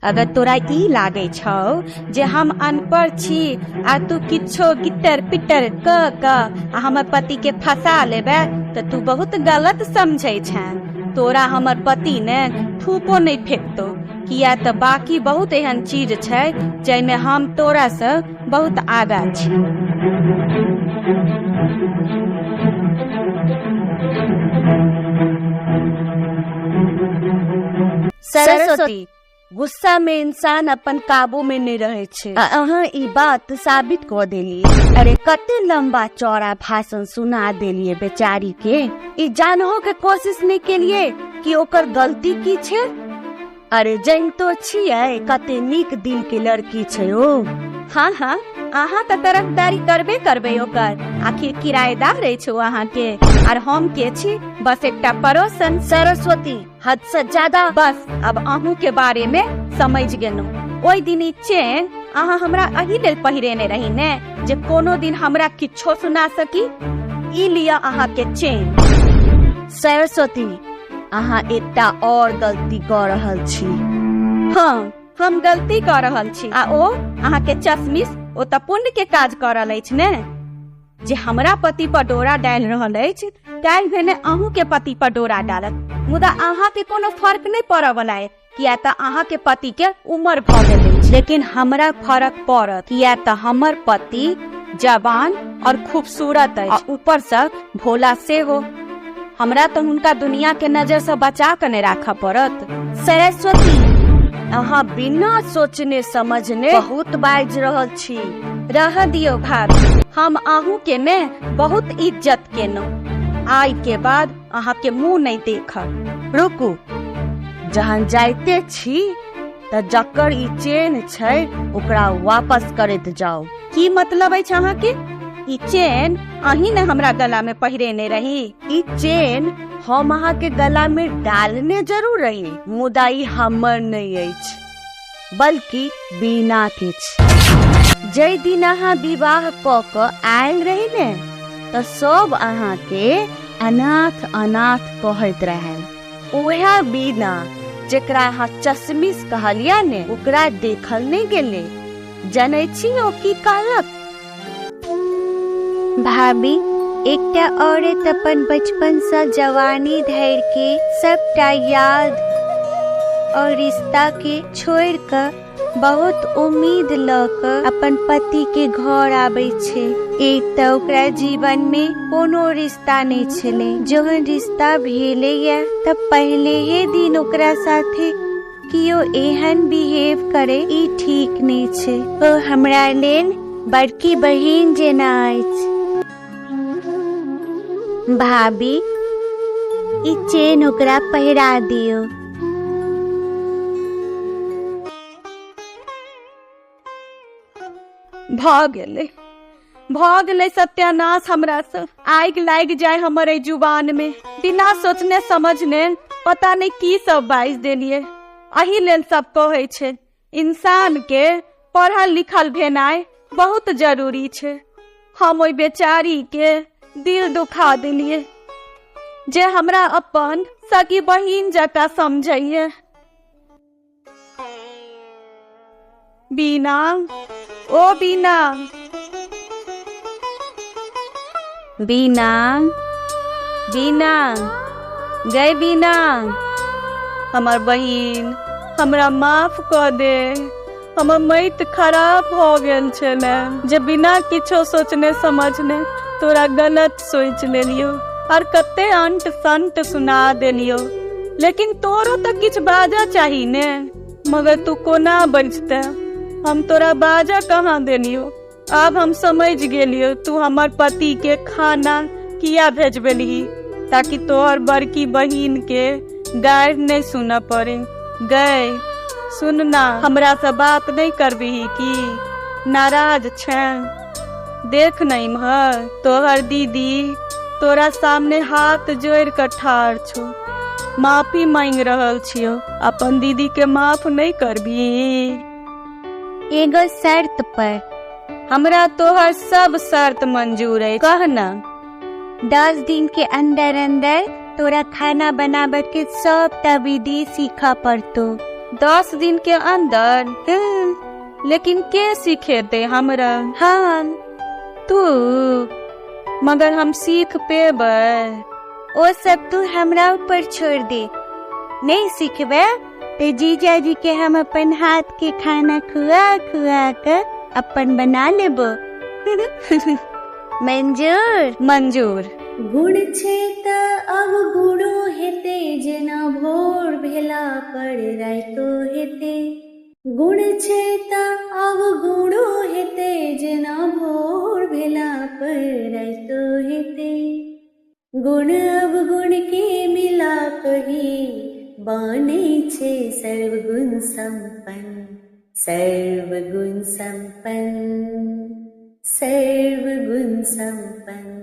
अगर तोरा ई लागै छौ जे हम अनपढ़ छी आ तू किछो गिटर पिटर क क आ हमर पति के फंसा लेबे तऽ तू बहुत गलत समझै छें। तोरा हमर पति ने थूको नहि फेकतौ, किया तऽ बाकी बहुत एहन चीज छै जाहिमे हम तोरा से बहुत आगा छी। सरस्वती, गुस्सा में इंसान अपन काबू में नहीं रहे छे, आ अहाँ ई बात साबित क देलिए। अरे कते लंबा चौड़ा भाषण सुना देलिए बेचारी के, ई जानहो के कोशिश नहीं केलिए कि ओकर गलती की छे। अरे जनितो छियै कते नीक दिल के लड़की छे ओ। हाँ हाँ, अहाँ तऽ तरफदारी करबे करबै ओकर, आखिर किराएदार अछि ओ अहाँके, आर हम के छी, बस एकटा पड़ोसन। सरस्वती, हद से ज्यादा। बस अब अहूँ के बारे में समझ गेलहुँ। ओहि दिन ई चेन अहाँ हमरा एहि लेल पहिरेने रही ने जे कोनो दिन हमरा किछो सुना सकी। ई लिअ अहाँ के चेन। सरस्वती, अहाँ एकटा और गलती कऽ रहल छी। हाँ, हम गलती कऽ रहल छी, आ ओ अहाँ के चश्मिश ओ तऽ पुण्य के काज कऽ रहल अछि ने, जे हमरा पति पर डोरा डालि रहल अछि, काल्हि भेने अहूँ के पति पर डोरा डालत, मुदा अहाँ के कोनो फर्क नहि पड़ऽ वाला है, किया तऽ अहाँ के पति के उम्र भऽ गेल अछि, लेकिन हमरा फर्क पड़त, किया तऽ हमर पति जवान और खूबसूरत अछि, ऊपर से भोला सेहो। हमरा तऽ हुनका दुनिया के नजर से बचा के नहि राखऽ पड़त। सरस्वती, अहाँ बिना सोचने समझने बहुत बाजि रहल छी। रह दियौ भाभी, हम अहूँ के ने बहुत इज्जत केलहुँ, आइ के बाद अहाँ के मुंह नहीं देखब। रुकू, जहन जाइते छी तऽ जकर ई चेन छै ओकरा वापस करैत जाउ। की मतलब अछि अहाँ के? ई चेन अहीं ने हमरा गला में पहिरेने रही। ई चेन हम अहाँ के गला में डालने जरूर रही, मुदा ई हमर नहीं अछि, बल्कि बीना के अछि। जै दिन अहाँ विवाह कऽ कऽ आयल रही ने, तऽ सब अहाँ के अनाथ अनाथ कहैत रहे। उएह बीना जेकरा अहाँ चश्मिश कहलियै ने, ओकरा देखल नहीं गेलै। जनै छी ओ की कहलक? भाभी, एकटा औरत अपन बचपन से जवानी धरि के सबटा याद और रिश्ता के छोड़ के बहुत उम्मीद ल के अपन पति के घर आबै छै। एक तऽ ओकरा जीवन में कोनो रिश्ता नहीं छलै, जहन रिश्ता भेलै या तऽ पहले ही दिन ओकरा साथे कियो एहन बिहेव करे ई ठीक नहीं छै। ओ हमरा लेल बड़की बहिन जेना अछि। भाभी, ई चेन ओकरा पहिरा दियौ। भऽ गेलै, भऽ गेलै सत्यानाश। हमरा से आगि लागि जाय हमर एहि जुबान में, बिना सोचने समझने पता नहीं की सब बाजि देलियै। एहि लेल सब कहै छै इंसान के पढ़ल लिखल भेनाइ बहुत जरूरी छै। हम ओहि बेचारी के दिल दुखा देलियै जे हमरा अपन सगी बहिन जकाँ समझैये। बीना, ओ बीना, बीना, बीना, गई बीना, हमर बहिन, हमरा माफ कऽ दे। हमर मैत खराब भऽ गेल छलै जे बिना किछो सोचने समझने तोरा गलत सोचि लेलियौ और कते अंट संट सुना देलियौ। लेकिन तोरो तऽ किछु बाजऽ चाही ने, मगर तू कोना बजते? हम तोरा बाजऽ कहाँ देलियौ? आब हम समझ गेलियौ तू हमर पति के खाना किया भेजबेलही, ताकि तोहर बड़की बहिन के गारि नहीं सुनऽ पड़े। गए सुनना, हमरा से बात नहीं करबिही की? नाराज छे? देख न इम्हर, तोहर दीदी तोरा सामने हाथ जोड़ के ठाढ़ छौ, माफी मांग रहल छियौ, अपन दीदी के माफ नहीं करबी? एगो शर्त पर। हमरा तोहर सब शर्त मंजूर है, कह न। 10 दिन के अंदर अंदर तोरा खाना बनाबे के सबटा विधि सीखा पड़तो। 10 दिन के अंदर? लेकिन के सिखेते हमरा? हम। तू? मगर हम सीख पेबै? ओ सब तू हमरा ऊपर छोड़ दे। नहीं सिखबे ते जीजाजी के हम अपन हाथ के खाना खुआ खुआ कर अपन बना लेबो। मंजूर? मंजूर। गुण छै तऽ अवगुणो हेतै, जेना भोर भेला पर राइतो हेतै। गुण छै तऽ अवगुणो हेतै, जेना भोर भेला पर राइतो हेतै। गुण अवगुण के मिला कही बनै छै सर्वगुण संपन्न, सर्वगुण संपन्न, सर्वगुण संपन्न।